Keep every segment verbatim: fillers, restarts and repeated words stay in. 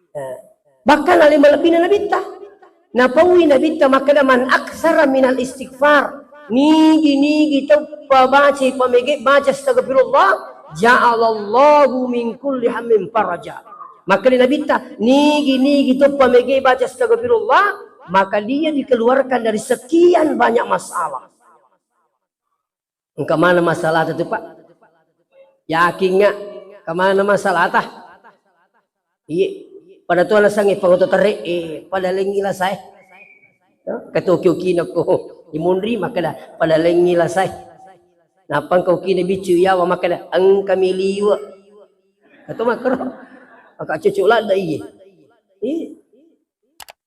Eh, bahkan ale malebbina Nabitta. Napaui Nabitta makkeda, "Man aktsara minal istighfar." Nigi-nigi teppa baca pamege baca astagfirullah, "Ja'alallahu min kulli hammin faraja." Makkeda Nabitta, "Nigi-nigi teppa mege baca astagfirullah, maka dia dikeluarkan dari sekian banyak masalah." Engka mana masalahta tu, Pak? Yakingnga, engka mana masalahta? Iye, pada tu alasangnge pangoto terre, eh, pada lengngi lasae. Katoki-okina ko imunri makkeda pada lengngi lasae. Nappa engka okina biccu yawa makkeda engka miliwe. Atau makkero. Maka cocok ladda iye. Iye.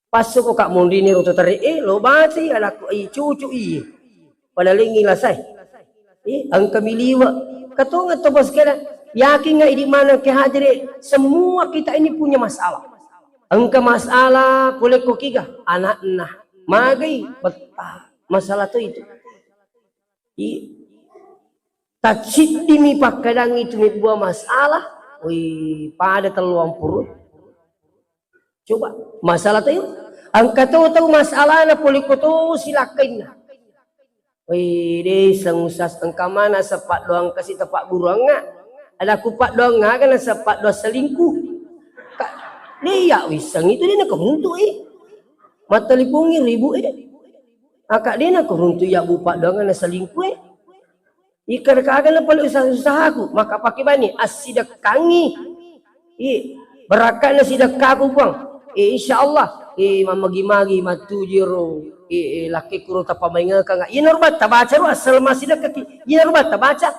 Passoko ka monrini roto terre, eh, lo bacai anakku, eh, cucu, iye. Pada lengngi lasai. Eh, engka miliwe. Katongeng to bos kena. Yakin nggak idi mana ke hadire? Semua kita ini punya masalah. Engka masalah, pole ko kiga, anakna. Magai, betta. Masalah to itu. I, taciddimi pakkadangngi tu mebbuang masalah, woi, pada telluang puru. Coba, masalah tu, engka to tau masalahna pole ko to silakkainna. Woi, dei, sang usas engka mana sepak doang kasi tepak guruangnga. Ada ku pak doang aga na sepak doang selingkuh. Ka, dei, ya, wisang itu dei na kehuntu, eh. Matalipungi ribu, eh. Aka dena kuruntu ya bupa doang na selingkuh, eh. Ikar kaga na pale usaha-usahaku, maka pake bani assidekkangi. I, barakka na sidekkaku, Puang. Eh, insya Allah, eh, mamagi-magi matu jero, eh, eh, laki kuro tapamaingekang. Ina rubatta baca ro asal masidekkaki. Ina rubatta baca.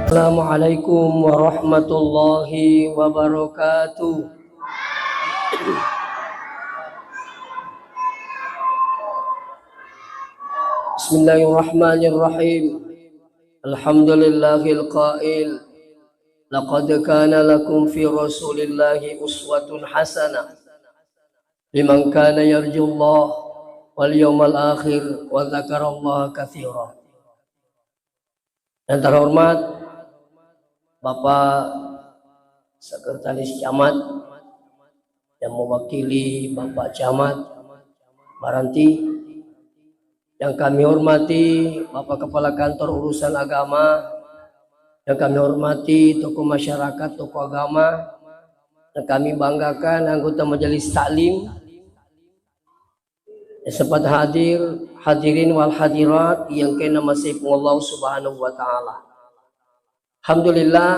Assalamualaikum warahmatullahi wabarakatuh. Bismillahirrahmanirrahim. Alhamdulillahil qail, "Laqad kana lakum fi Rasulillahi uswatun hasanah liman kana yarjullah wal yawmal akhir wa dzakarallaha katsira." Yang terhormat Bapak Sekretaris Camat, yang mewakili Bapak Camat Baranti, yang kami hormati Bapak Kepala Kantor Urusan Agama, yang kami hormati tokoh masyarakat, tokoh agama, yang kami banggakan anggota Majelis Taklim, yang sempat hadir, hadirin wal hadirat yang kena masih Allah Subhanahu wa Ta'ala. Alhamdulillah,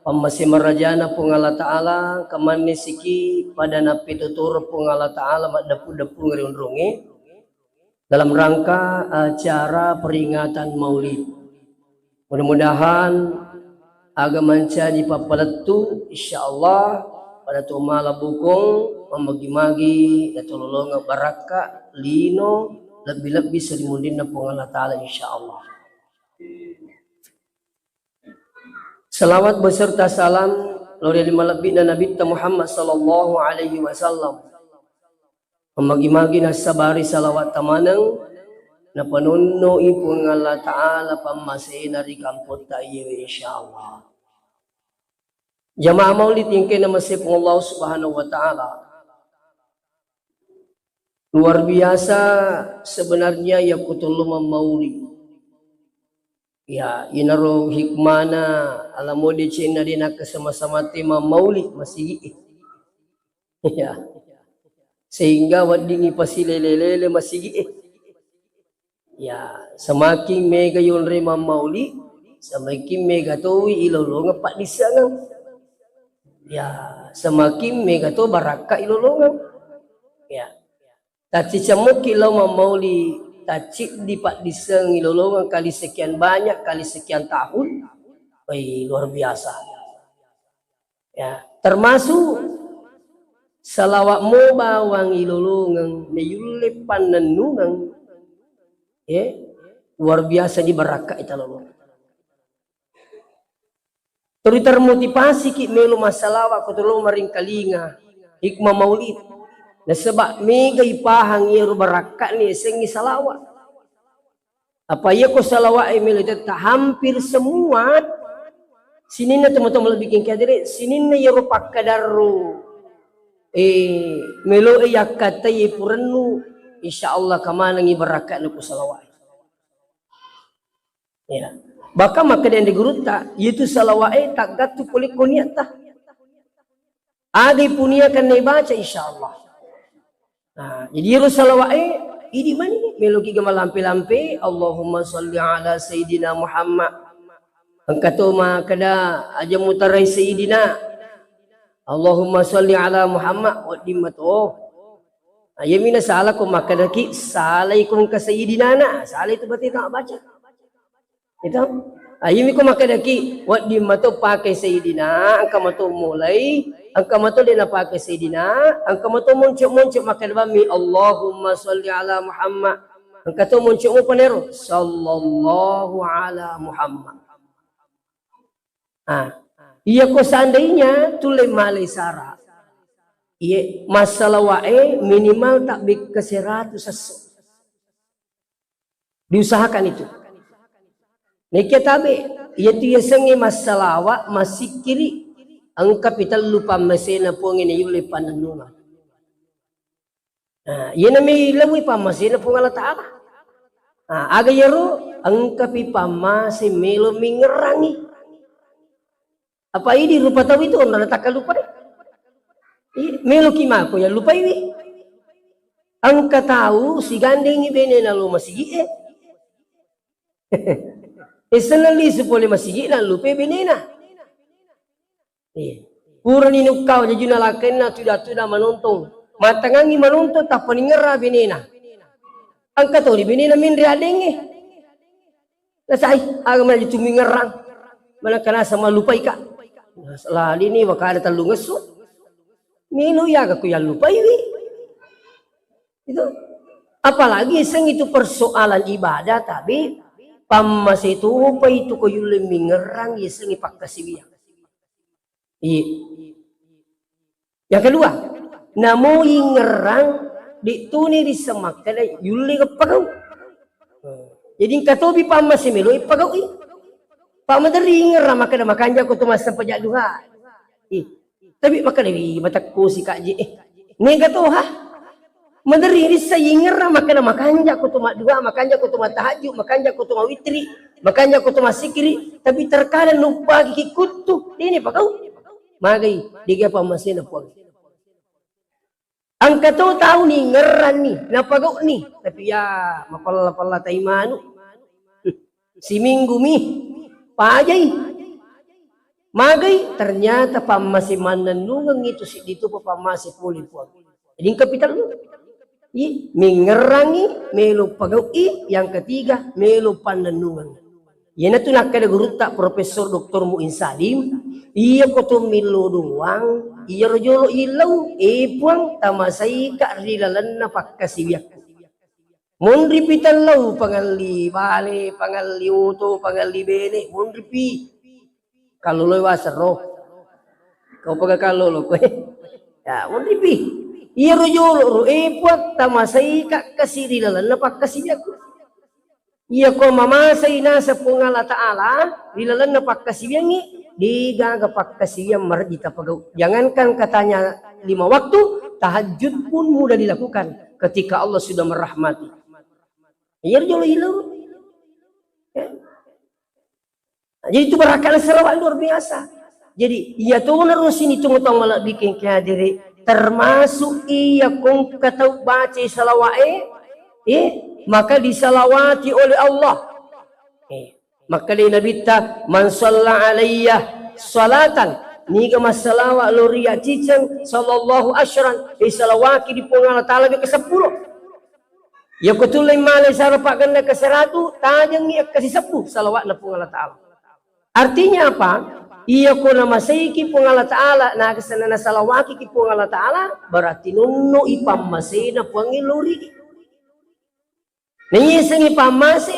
pammase marajana Puang Allah Ta'ala, kamanne siki pada nappituturu Puang Allah Ta'ala maddeppu-deppu ri onrongnge dalam rangka acara peringatan Maulid. Mudah-mudahan aga mancaji pappalettu, insyaallah, pada to mala bukong, mamagi-magi, natololongeng barakka, lino, lebbi-lebbi salimunrinna Puang Allah Ta'ala, insyaallah. Salawat beserta salam lao ri malebbi'na Nabitta Muhammad sallallahu alaihi wasallam. Mamagi-magi nassabari salawat tamaneng, napanonno'i Puang Allah Ta'ala pammasena ri kampotta iyewe, insyaallah. Jamaah maulid engkae namase Puang Allah Subhanahu wa Ta'ala. Luar biasa sebenarnya yakutullu mammauli. Ya, inaro hikmana alamo decenna de nakkasama-sama te mammauli masigi. Ya. Sehingga weddingi pasilele-lele masigi. Ya, semakin mega yonre mammauli, semakin mega toi ilolongeng paddissengeng. Ya, semakin mega to barakka ilolongeng. Ya. Taccicammuki lao mammauli, tacciddi paddisseng ilolongeng kali sekian banyak, kali sekian tahun. Woi, luar biasa. Ya, termasuk salawat mo bawang ilolongeng, nayulle pannennungeng. Eh, luar biasa di barakka italolongeng. Tuli termotivasiki melo massalawa ko tolo maringkalinga hikmah maulid. Nasaba mega ipahang iyaro barakka'na yasengnge salawa. Apa iya ko salawa'e melo tetta hampir semua sininna tomatoa malebbi kengkadere, sininna iyaro pakkadarro, eh, melo'e yakkattai purennu, insyaallah kamanengngi barakka'na ko salawa'e. Ya. Bahkan makkeda ende gurutta, itu salawa'e taggattu pole ko niatta. Aga ipuniakanna ibaca, insyaallah. Nah, jadi iyaro salawa'e idi mani, meloki ga malampe-lampe, Allahumma shalli ala Sayyidina Muhammad. Engka to makkeda aja mutarai Sayyidina. Allahumma shalli ala Muhammad, wedding mato. Nah, iyami nasala ko makkedaki, salai ko engka Sayyidinana, salai tu berarti tak baca. Itu. Ah, iyami ko makkedaki, wedding mato pake Sayyidina, engka mato mulai, engka mato de napake Sayyidina, engka mato monco-monco makkeda bammi, Allahumma shalli ala Muhammad. Engka to monco mo panero, sallallahu ala Muhammad. Ah, iya ko seandainya tulle malai sara. Iye, massalawa'e minimal tabbekka seratu sesso. Diusahakan itu. Nekia tabe, iyatu yasengnge massalawa, massikkiri, engka pitellu pammasena Puangnge nayulle pannennungeng. Nah, iyana mi lewwi pammasena Puang Allah Ta'ala. Nah, aga iyaro engkapi pammase melo mingngerangi. Apa idi rupa tau itu onrona takkalupai? I, meloki mako yallupaiwi. Engka tau sigandengi benena lo masigi'e. Esenna lisu pole masigi'na, lupai benena. Iya. Purani nukkau jajuna lakkainna tuda-tuda manontong. Matangangi manontong tappa ningerra benena. Engka toni benena menre adengnge. Nasai, aga maju tu mingerrang. Manakka nasa malupaika. Nah, selalini makada tellungesso. Melo iya aga ku yallupaiwi. Itu. Apalagi seng itu persoalan ibadah, tapi pammase topa itu ko yulle mingerrang, isengngi pakkasiwiang. Iya. Yang kedua, namo ingerrang, de'toni risseng makkeda yulle pagau. Jadi engka topi pammase meloi pagaui. Pak maderri ingerrang makkeda makanja ko to massempajang duha. Ih, tapi makkeda wi matekko si kak je. Eh, nega toha. Maderri rissa ingerrang makkeda makanja ko to maddua, makanja ko to mattahajju, makanja ko to mawitri, makanja ko to massikiri, tapi terkadang nubbagi kuttu, dene pagau. Magai, dega pammasena Puang. Engka to tau ni ngerranni, napagau'ni, tapi ya mapella-pella tai manu. Siminggu mi, pajai. Magai, ternyata pammase mannennungeng itu siddi tu pammase pole Puang. Jadi engka pitellu. I, mingerrangi, melo pagau'i, yang ketiga, melo pannennungeng. Iyanatu nakkeda gurutta Profesor Doktor Muin Salim, iya ko to millo doang, iyaro jolo illau, e Puang, tamasaika ri lalenna pakkasiwiakku. Monri pitellau pangelli bale, pangelli oto, pangelli bene, monri pi. Kalloloi waseng ro. Kau pega kallolo koe. Ya, monri pi. Iyaro jolo ro, e Puang, tamasaika kasi ri lalenna pakkasiwiakku. Iya ko mamasai naseng Puang Allah Ta'ala ri lalenna pakkasiwiangngi, degaga pakkasiwiang marejji tapagau. Jangankan katanya lima waktu, tahajud pun mudah dilakukan ketika Allah sudah merahmati. Iya jolo ilo. Ya. Jadi itu barakka'na salawat luar biasa. Jadi iya tona ro sini tongtong malebbi kengke hadiri, termasuk iya kongka tau baca salawat e, eh, maka disalawati oleh Allah. Eh, maka dari Nabitta, "Man shalla alayya salatan," niga massalawa lo ri ciceng, "sallallahu asyran," eh, salawaki di Puang Allah Ta'ala ke sepuluh. Yako tullei malai sara paggenna ke seratu, tajengi akka sisebbu salawatna Puang Allah Ta'ala. Artinya apa? Iya ko namaseiki Puang Allah Ta'ala, na kesana nasalawakiki Puang Allah Ta'ala, berarti nonno i pammasena Puang lori. Naisengi pammase,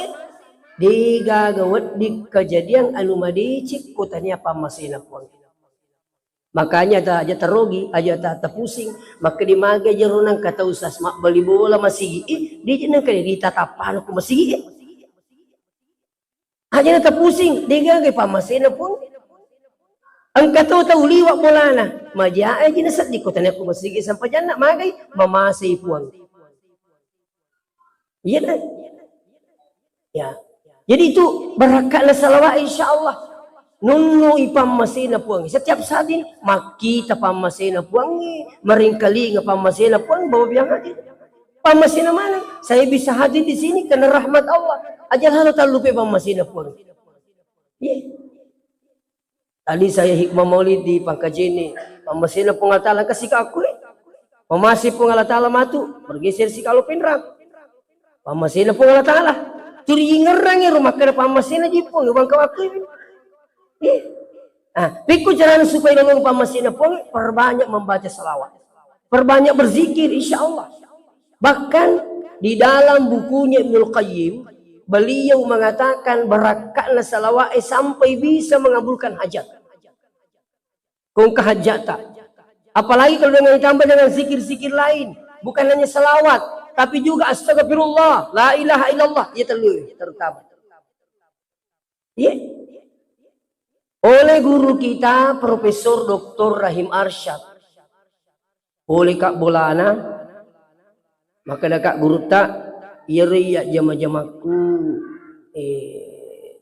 Degaga wedding kejadian anu madeceng ko tania pammasena Puang. Makanya ta aja tarogi, aja ta tapusing, makkeda magi jero nangka tau sas mabbali bola masigi e, deje nangka ditatappana ko masigi e. Aja na tapusing, degaga pammasena Puang. Engka to tau liwa bolana, maja aja na seddi ko tania ko masigi sampajanna magai mamasei Puang. Iya kan? Ya. Jadi itu barakka'na salawat, insya Allah. Nunnu i pammasena Puang. Setiap saat ini makkita pammasena Puang, maringkalinga pammasena Puang, bawa biang hadir. Pammasena mana? Saya bisa hadir di sini karena rahmat Allah. Aja lalo tallupe pammasena Puang. Iya. Tadi saya hikmah maulid di Pangkajene, pammasena Puang Allah Taala kasih ke aku, eh. Mamase Puang Allah Taala matu, bergeser si kalau Pinrang. Pammasena Puang Allah Taala. Turi ingerrang ero makkeda pammasena ji Puang, bangka waktu ini. Eh. Ah, pikku carana supaya lolong pammasena Puang, perbanyak membaca salawat. Perbanyak berzikir, insya Allah. Bahkan di dalam bukunya Ibnul Qayyim, beliau mengatakan barakka'na salawat, eh, sampai bisa mengabulkan hajat. Kong hajata. Apalagi kalau dengan ditambah dengan zikir-zikir lain, bukan hanya salawat, tapi juga astagfirullah, la ilaha illallah, ya telu terutama. Iya. Oleh guru kita Profesor Doktor Rahim Arsyad. Oleh kak bolana, makkeda kak gurutta, iyaro iya jama-jamakku, eh,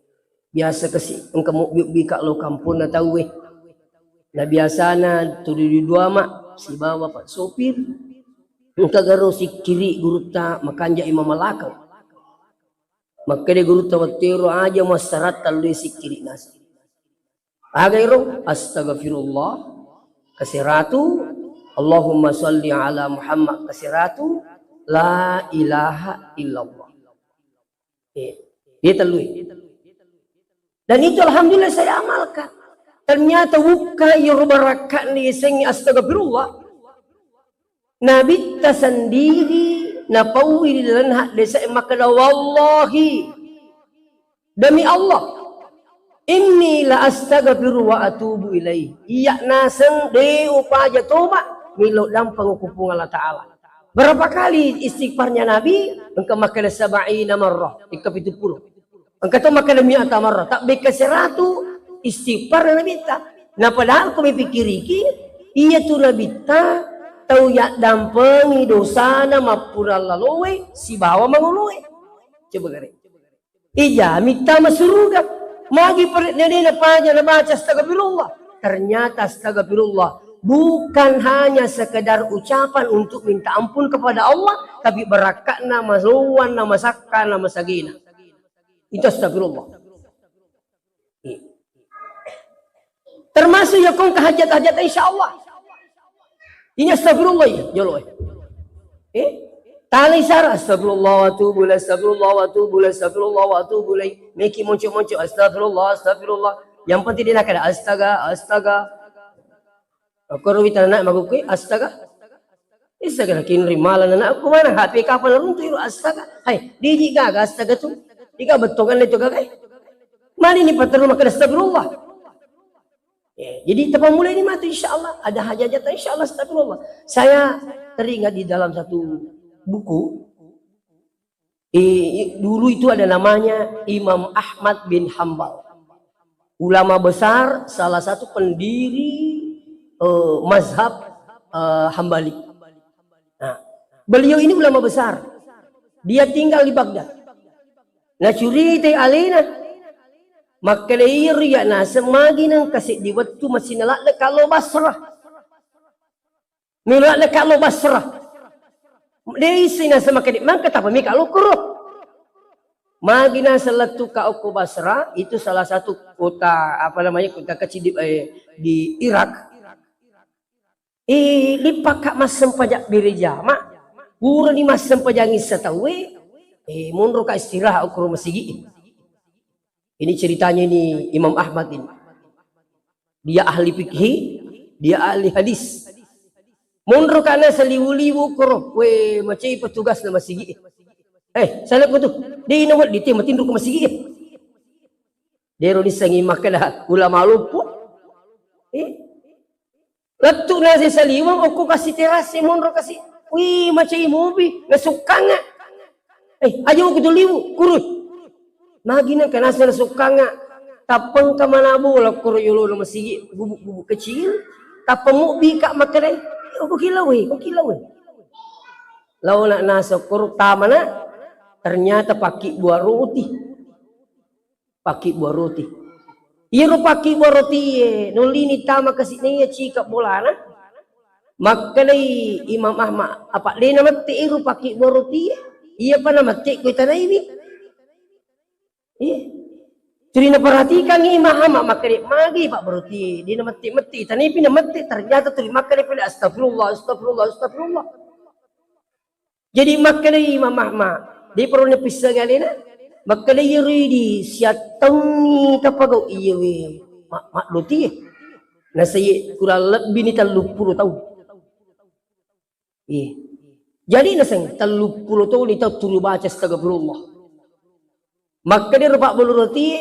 biasa kasi engka mobbi-obbi kak lo kamponna tauwe. Na biasana tuli dua mak sibawa pak sopir. Engka garo sikkiri gurutta makanja imam malakang. Makkeda gurutta wettero aja massaratta lui sikkiri naseng. Aga ero? Astagfirullah kaseratu, Allahumma shalli ala Muhammad kaseratu, la ilaha illallah. Eh, dia telu. Dan itu alhamdulillah saya amalkan. Ternyata wukka iyaro barakka ni sengi astagfirullah. Nabitta sendiri napaui di dalam hadis makkeda, wallahi, demi Allah, inni la astaghfiru wa atubu ilaih. Iya naseng de upaja toba, milo dampeng ku Puang Allah Taala. Berapa kali istighfarnya Nabi? Engka makkeda sab'ina marrah, engka pitu puluh. Engka to makkeda mi'ata marrah, tabbekka seratu istighfar Nabitta. Na padahal ko mipikiriki, iya tu Nabitta tau yaddampengi dosana mappura laloe sibawa mangoloe. Coba gare. Ija mitta masuruga. Magi pernah paja nabaca astagfirullah. Ternyata astagfirullah bukan hanya sekedar ucapan untuk minta ampun kepada Allah, tapi barakka'na, malowanna, masakkana, masagena. Itu astagfirullah. Iya. Termasuk ya kong kehajat-hajat insya Allah. Ini astagfirullah ya, jolo. Eh? Tali sara astagfirullah wa atubu ilaih, astagfirullah wa atubu ilaih, astagfirullah wa atubu ilaih. Meki monco-monco astagfirullah, astagfirullah. Yang penting dia nak ada astaga, astaga. Koro wita anak magukkue, astaga. Astaga, kinri malah anak aku mana? H P kapal runtu iru astaga. Hai, diji gaga astaga tu. Diga bettongan itu gaga. Mani ni paterru makkeda astagfirullah. Ya, jadi tapammulai ni matu insya Allah ada hajat-hajat insya Allah astagfirullah. Saya teringat di dalam satu buku, Eh, dulu itu ada namanya Imam Ahmad bin Hambal. Ulama besar, salah satu pendiri, eh, mazhab, eh, Hambali. Nah, beliau ini ulama besar. Dia tinggal di Baghdad. Nacuritai alena, makkeda iyaro iya naseng magi nengka seddi wettu masih nalak deka lo Basrah. Melo ladde ka lo Basrah. De isseng naseng makkeda mangka tappa mika lo koro. Magi naseng lettu ka okko Basrah, itu salah satu kota, apa namanya, kota kecil di, eh, di Irak. Eh, lippa ka massempajang berjama, purani massempajang issa tauwe, eh, monro ka istirahat okko ro masigi. Ini ceritanya ini Imam Ahmad ini. Dia ahli fikih, dia ahli hadis. Monro kana saliwu-liwu koro, we macai petugas na masigi. Eh, salekku tu. Dé' nawedding té matinro ko masigi. Dé'ro nissengngi makkeda ulama loppo. Eh. Lettu' naseng saliweng okko kasi terase monro kasi. Wih, macai mobi, nasukkangnga. Eh, aja' ko tu liwu, kurut. Magi nengka naseng nasukkangnga. Tappengka mana bola koro yolona masigi, gubuk-gubuk kecil. Tappa mobbi ka makkeda, "Eh, ko kilau, eh, ko kilau, eh." Laona naseng koro tamana, ternyata pakki buah roti. Pakki buah roti. Iyaro pakki buah rotie, nollini tama kasi' naiya cika' bolana. Makkedai Imam Ahmad, "Apa' dé' namette' iro pakki buah rotie? Iyapa namette' ko itanaiwi." Iya. Tuli naperhatikan Imam Ahmad, makkeda, "Magi pakki buah rotie? Dé' namette'-mette', itanaipi namette'." Ternyata tuli makkeda pole, "Astagfirullah, astagfirullah, astagfirullah." Jadi makkedai Imam Ahmad, dé' parellu napissengi aléna, makkeda, "Iyaro idi siattaunni tapagau' iyawe ma-, maddotie." Nasaiye kurang lebbini telluppulo taung. Iya. Jadi naseng telluppulo taung tau tuli baca astagfirullah. Makkedaro pakki buah rotie,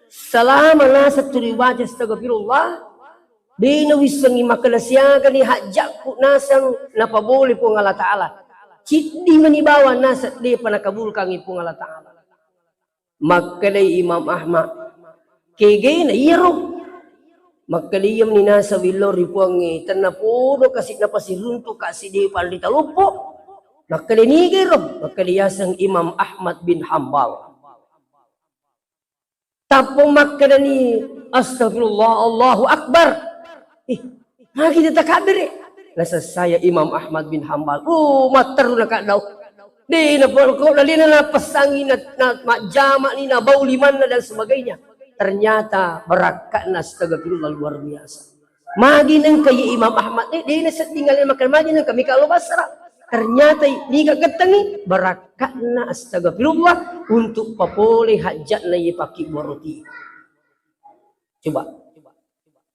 selama naseng tuli baca astagfirullah, dé' nawissengngi makkeda siagani hajja'ku naseng napabole Puang Allah Ta'ala. Ciddi mani bawang naseng dé'pa nakabulkangngi Puang Allah Ta'ala. Makkedai Imam Ahmad, "Kegana iyaro?" Makkeda, "Iyami naseng willau ri Puangnge, tennapodo kasi' napasiruntu' kasi' dé' panrita loppo." Makkeda, "Niga iro?" Makkeda, "Yaseng Imam Ahmad bin Hambal." Tappa makkedani, "Astagfirullah, Allahu Akbar." Ih, magi takabbere? Nasessaya Imam Ahmad bin Hambal. Oh, matteru nakaddau. Dé' napolko, dé' napessangi, na, na, majjama'ni, nabau limanna dan sebagainya. Ternyata barakka'na astagfirullah luar biasa. Magi nengka iye Imam Ahmad, eh, dé' nasedding alena makkeda magi nengka mika lo Basra. Ternyata i-, niga gettengngi barakka'na astagfirullah untuk papole hajja'na iye pakki buah roti. Coba.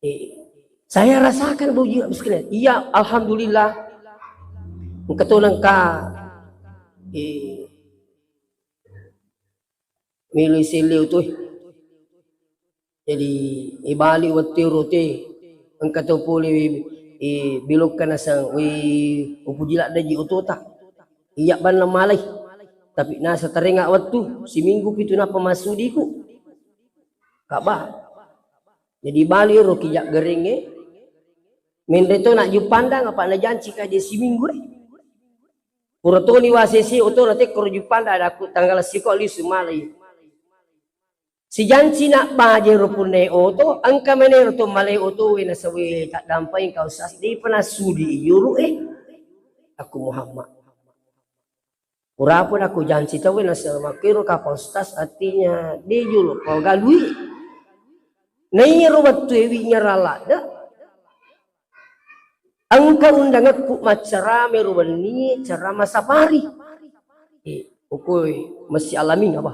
Eh, saya rasakan bau jiwa miskin. Iya, alhamdulillah. Engka to nengka, eh, melo iselleu tu. Jadi, ibali wettu ero te, engka to pole, eh, bilokka naseng, weh, upuji laddeji otota. Iya banna malai. Tapi nasa tarenga wettu, siminggu pitu nappa massudiku. Kaba. Jadi bali ero ki jaggerengnge, menre to na Juppandang apa najanci ka dia siminggu e. Pura toni wasese oto na tekkoro Juppandang, adakku tanggal siko lisu malai. Sijanci na baje ro punne oto, engka menero to malai oto we nasawe taddampai engka usas di pernah sudi iyuru e. Aku Muhammad. Purapura ku janci tauwe nasaba makkero kapa ustaz, artinya de jolo pau galui. Naiyaro wettue winyara ladde, engka undangekku maccarama ro wennie, carama safari. Eh, pokoi masih alami apa?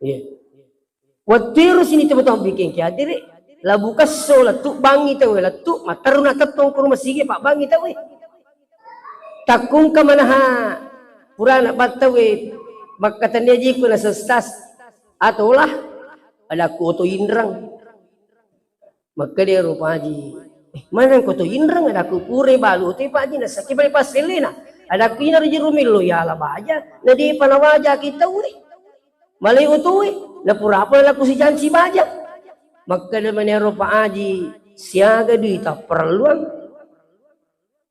Iya. Wettuero sini teman-teman bikin ki hadire, labu kesso lettu bangi tauwe lettu, matteru na tettong ko rumah sige, Pak, bangi tauwe. Takkungka manaha purana battawe, makkatennia jiku na sestas, atolah, adakku oto inreng. Makkeda ero Paji, "Eh, maneng ko to inreng?" Adakku, "Pura balu oto Paji, nasakki bali passellena." Adakku, "Inaro jero millo yala baja, na depa nawajaki tauwe. Malai otoe, na purapa laku sijanci baja." Makkeda manero Pa Aji, "Siaga dui tapparelluang?"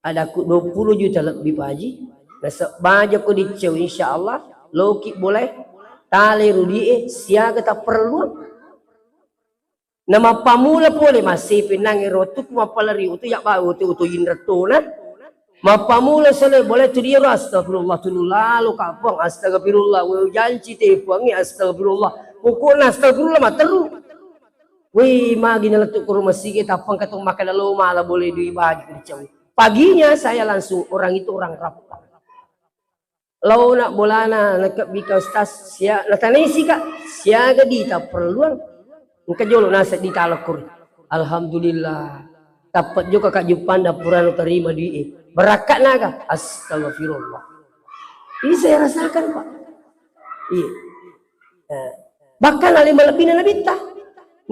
Adakku, "Duappulo juta lebbi, Pa Aji. Nasaba baja ko diccau, insya Allah, loki bolae, talai rudie, siaga tapparelluang?" Na mappamula pole massepe nang ero wettukku mappalari oto, ya ba oto, oto inreng tona. Mappamula sole bolae tu diero, astagfirullah, tulu lalo ka Puang, astagfirullah, we ujanci te Puangnge, astagfirullah. Pokokna astagfirullah matteru. Wei, magi nalettu ko rumah sige, tappang katong makkeda lo mala bole dui baju dicawi. Paginya saya langsung, orang itu orang Rappang. Laona bolana, nakebbika Ustaz, sia-, natanai sika, siaga dui tapparelluang? Engka jolo naseng dui talokkuri. Alhamdulillah. Tappa jokka ka Juppandang purana tarima dui e. Barakka'na aga? Astagfirullah. Bisa irasakan, Pak. Iya. Eh, bahkan ale malebbina Nabitta.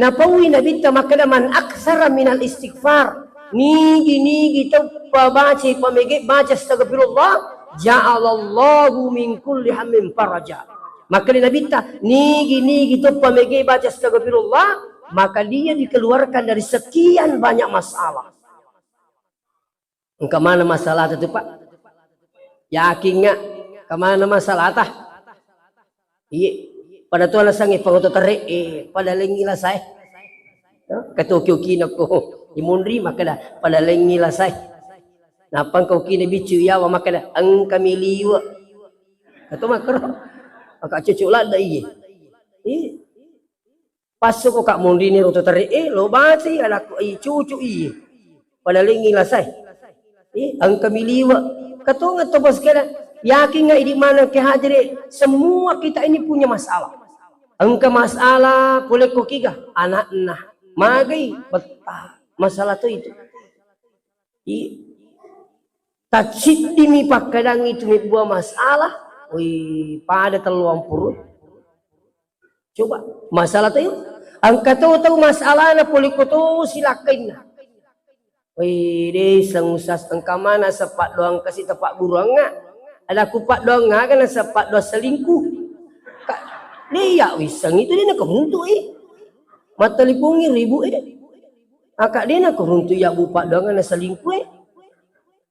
Napaui Nabitta makkeda, "Man aktsara minal istighfar." Nigi-nigi tau pabacai pamege baca astagfirullah, ja'alallahu min kulli hammin faraja. Makkeda Nabitta, nigi-nigi tau pamege baca astagfirullah, maka dia dikeluarkan dari sekian banyak masalah. Engka mana masalahta tu, Pak? Yakinga, engka mana masalahta? Iye, pada tu alasangnge pangoto terre, eh, pada lengngi lasae. Katoki-oki nako imunri makkeda pada lengngi lasae. Nappa engka okina biccu yawa makkeda engka miliwe. Atau makkero. Maka cocok ladda iye. Iye. Passoko ka monrini roto terre, eh, lo bacai anakku, eh, cucu, iye. Pada lengngi lasae. Eh, engka miliwe. Katongeng to bos kena. Yakin nggak idi mana ke hadire? Semua kita ini punya masalah. Engka masalah pole ko kiga anakna. Magai betta. Masalah to itu. I, taciddimi pakkadangngi tu mebbuang masalah. Wih, pada telluang puru. Coba, masalah to, engka to tau masalahna pole ko to silakkainna. Wei, dei, seng usas engka mana sepak doang kasi tepak guruangnga. Ada ku pak doang aga na sepak doang selingkuh. Ka, dei, ya wisseng itu dei na keruntu, eh. Matelipungi ribu, eh. Aka dei na keruntu ya bu pak doang na selingkuh, eh.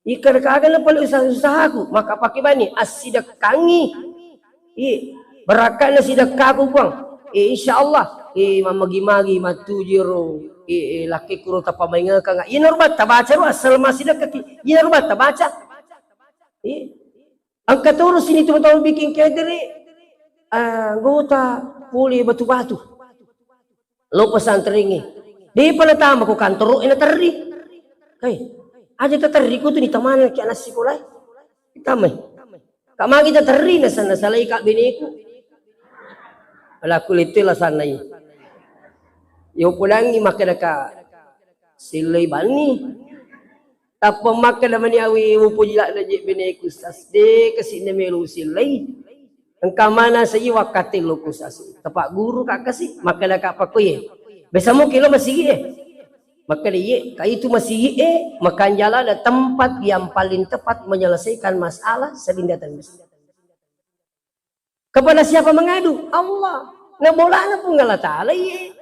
Ikkada kaga na pale usaha-usahaku, maka pake bani assidekkangngi. I, barakka'na sidekkaku, Puang. Eh, insya Allah, eh, mammagi-magi mattuju ro, eh, eh, lakkekku ro tapamaingekang. Iyana rubatta baca ro, asal massidekkaki. Iyana rubatta baca. Eh, engka toro sini teman-teman bikin kedere, eh, anggota pole batu-batu. Lo pesantrengnge. Depa natama ko kantoro e naterri. Hei, aja taterri ko tu ni tamana ki anak sekolah. Tamai. Ka magi taterri nasanna salai ka beneku. Ala ku lettu lasanna i. Yo pulangi makkeda ka sellai banni. Tappa makkeda mani awi mupoji ladde je beneku, Ustaz. De kasi na melo usellai. Engka mana saji wakkattello ku sasi. Tepak guru ka kasi, makkeda ka pakkoye. Biasa mo kilo masigi e. Makkeda iye, ka itu masigi e, makanjala ada tempat yang paling tepat menyelesaikan masalah sering datang masigi. Kepada siapa mengadu? Allah. Na bolana Puang Allah Taala iye.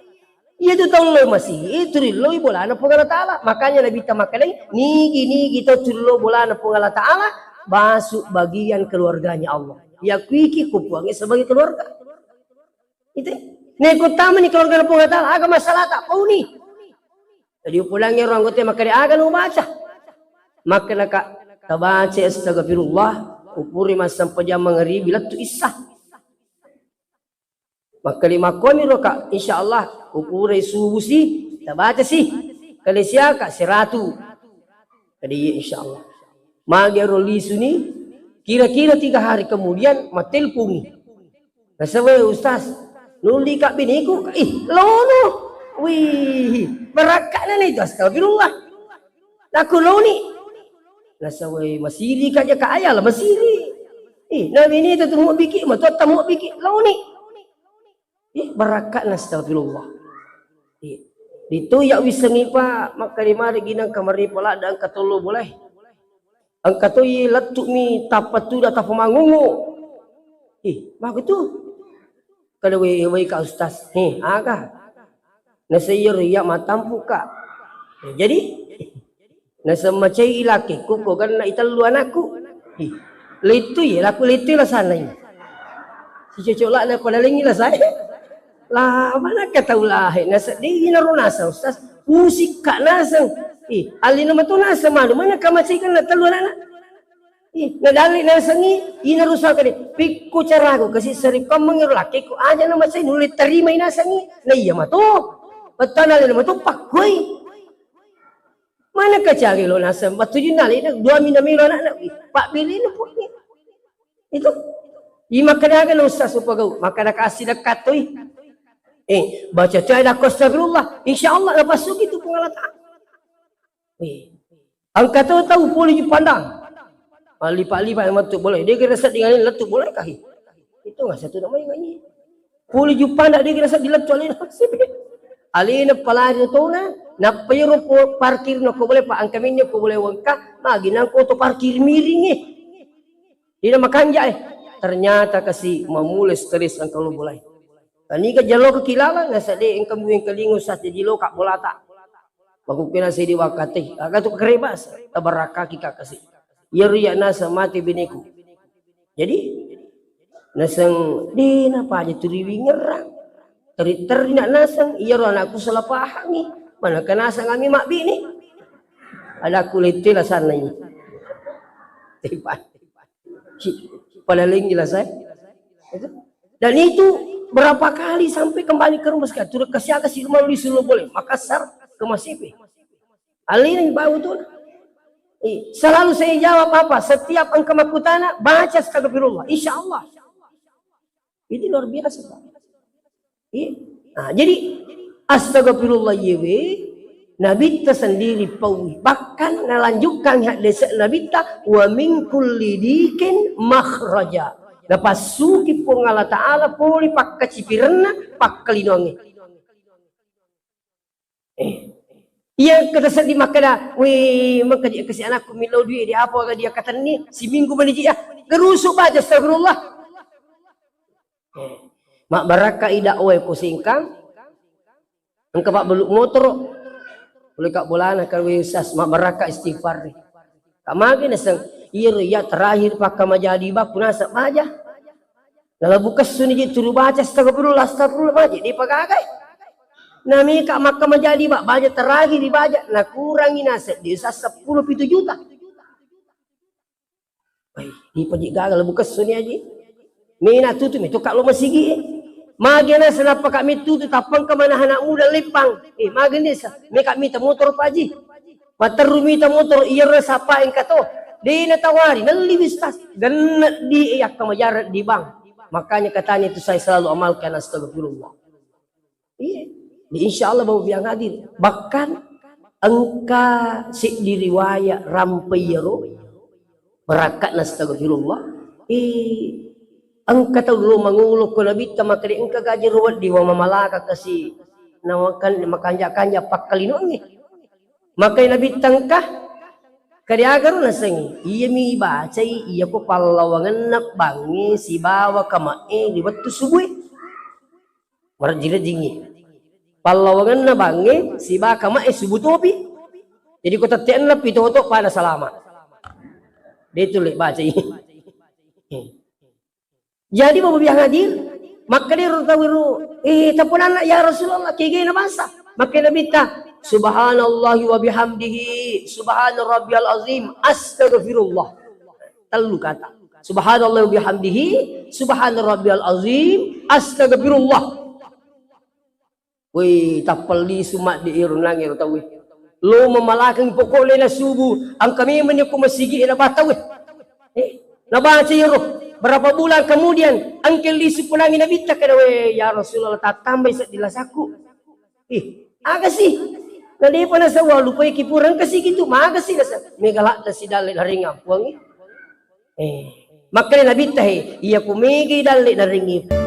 Iya tu tau lo masigi e, turi lo bolana Puang Allah Taala. Makanya Nabi ta makkedai, nigi-nigi tau turi lo bolana Puang Allah Taala, masuk bagian keluarganya Allah. Ya kuiki ku Puang sebagai keluarga. Itu. Neko tamani keluarga Puang Allah Taala, aga masalah tak pauni. Jadi upulangngi orang anggota makkeda aga nu baca. Makkeda ka tabaca astagfirullah, upuri massempajang mangaribi lettu issa. Makkeda makkuami ro ka, insya Allah upurai subuh si, tabaca si. Kale siaka siratu. Jadi iya insya Allah. Magi ro lisuni, kira-kira tiga hari kemudian matelpungi. Nasaba, "Ustaz, nulli ka biniku?" "Ih, lono." Wih, barakka'na na itu, astagfirullah. Nakku loni. Nasaba, masiri ka jaka ayala, masiri. Ih, na bini itu tu mubbiki, matotta mubbiki, loni. Ih, barakka'na, astagfirullah. Ih, ditu ya wissengi pa, makkeda mari ginang kamari pola dan katollo boleh. Engka toi lettu'mi tappa tuda tappa mangongo. Ih, maka tu? Kada wei, wei ka ustaz. He, aga? Nasaiya ro iya matampu ka. Jadi, nasemma cai ilakekku ko ganna itellu anakku. Ih, lettu ye, laku lettu lasanna. Si cocok la na pada lengi la saya. Lah, mana ka tau lahe, nasedding inaro naseng, Ustaz. Pusikka naseng. Ih, allina matu naseng manu, mana ka macai kan na tellu anak. Ih, nadalli nasengi, inaro saka de. Pikku caraku kasi seri kammeng ro lakekku aja na macai nulle tarimai nasengi. Na iya matu. Bettana allina matu pakkoi. Mana ka cari lo naseng, batujunna le dua mina melo anakna. Ih, pabbelina puni. Itu. I makkeda aga na ustaz upagau, makkeda kasi dekat toi. Eh, baca tu ayat astagfirullah, insya Allah napassuki tu Puang Allah Taala. Eh. Engka to tau pole ji pandang. Malipa-lipa mettu bola. Dé' kira sedding alena lettu bola kahi. Itu nggak satu namanya nggak ini. Puli juppanda dé' kira sedding lettu alena. Alena palari tona, nappa iyaro po-, parkir na ko bola pa angka minnya ko bola wengka, magi nangko to parkir miring eh. Dina makanja eh. Ternyata kasi mamule stres angka lo bola. Taniga jalo ke kilala nasa dé' engka mbueng kalingo sa jadi lo ka bolata. Makkukena sedi wakati, aga tu kerebas, tabarakaki kakasi. Iyaro iya naseng mate beneku. Jadi naseng dé' napaja tu riwingerang. Teri-teri nak naseng, iyaro anakku salah pahangi. Mana ke naseng ami mabbini. Anakku lette lasanna ini. Tiba. Pada lain jelas eh. Itu. Dan itu berapa kali sampai kembali ke rumah sekali. Turut kasiaga si rumah lu disuruh boleh. Makassar ke Masipe. Alina bau tu. Eh, selalu saya jawab apa? Setiap engka makkutana, baca astagfirullah. Insya Allah. Ini luar biasa, Pak. Iya. Nah, jadi astagfirullah yewe Nabitta sendiri paui. Bahkan nalanjutkan hadis Nabitta, wa min kulli dikin makhraja. Napassuki Puang Allah Ta'ala poli pakkacipirenna, pakkalinoangnge. Eh. Iya kata seddi makkeda, "Wih, mengkaji kasi anakku millau duit di apa aga dia katenni, siminggu maniji ya." Gerusu baca astagfirullah. Eh. Mabbarakka i dakwah ko singkang, engka pabbelu motoro. Boleh kak bolana kan wih sas, mabbarakka istighfar. Kak magi naseng, iya iya terakhir pakka majadi bakku nasab baja. Nalabu kessuni je turu baca astagfirullah, astagfirullah, baca dipagagai. Nameka makka majadi ba, baca terakhir dibaca, nakurangi naseng desa seppulo pitu juta. Wai, dipaji gaga labu kessuni aji. Mena tutu mi tukak lo masigi. Magi naseng nappa kak mi tutu tappang ke mana anak muda lempang. Eh, magi desa, meka mita motor paji. Materru mita motor iyaro sapa engka to. Dena tawari, nelli bistas. Genne di yakka majarre di bank. Makanya katanya itu saya selalu amalkan astagfirullah. Iya. Di insya Allah bau biang hadir. Bahkan engka seddi riwayat rampe iyaro barakkatna astagfirullah. Eh, engka tau lo mangolo ko nabitta makkeda engka gaji ro wedding wa mamalaka kasi na makan-, makanja-kanja pakkalinoangnge. Makai nabitta engka kadiagaro nasengi. Iyami ibacai iyako pallawangenna bangnge sibawa kama'e ri wettu subue. Marejji-rejjingngi. Pallawangenna bangnge sibawa kama'e subu topi. Jadi ko tette enneng pitoto pada salama. Detu le bacai. Jadi Bapak Biang Hadir, makkeda ro tau ro, eh, taponanna ya Rasulullah, kegena bangsa. Makkeda nabitta, subhanallahi wa bihamdihi, subhana rabbiyal azim, astagfirullah. Tellu kata. Subhanallah wa bihamdihi, subhana rabbiyal azim, astagfirullah. Woi, tappelli sumadde iro nangi ro tauwe. Lo mamalakeng pokok lena subuh, angka memang ko masigi na batauwe. Eh, nabaca iro. Berapa bulan kemudian, angke lisu punangi nabitta kada we, ya Rasulullah, tatambai seddi lasakku. Ih, aga sih? Na depa nasaba lupai ki pura engka sih gitu, maga sih nasa. Mega lakta si dalle naringang puangi. Eh, makkeda nabitta he, iya ku mega dalle naringi.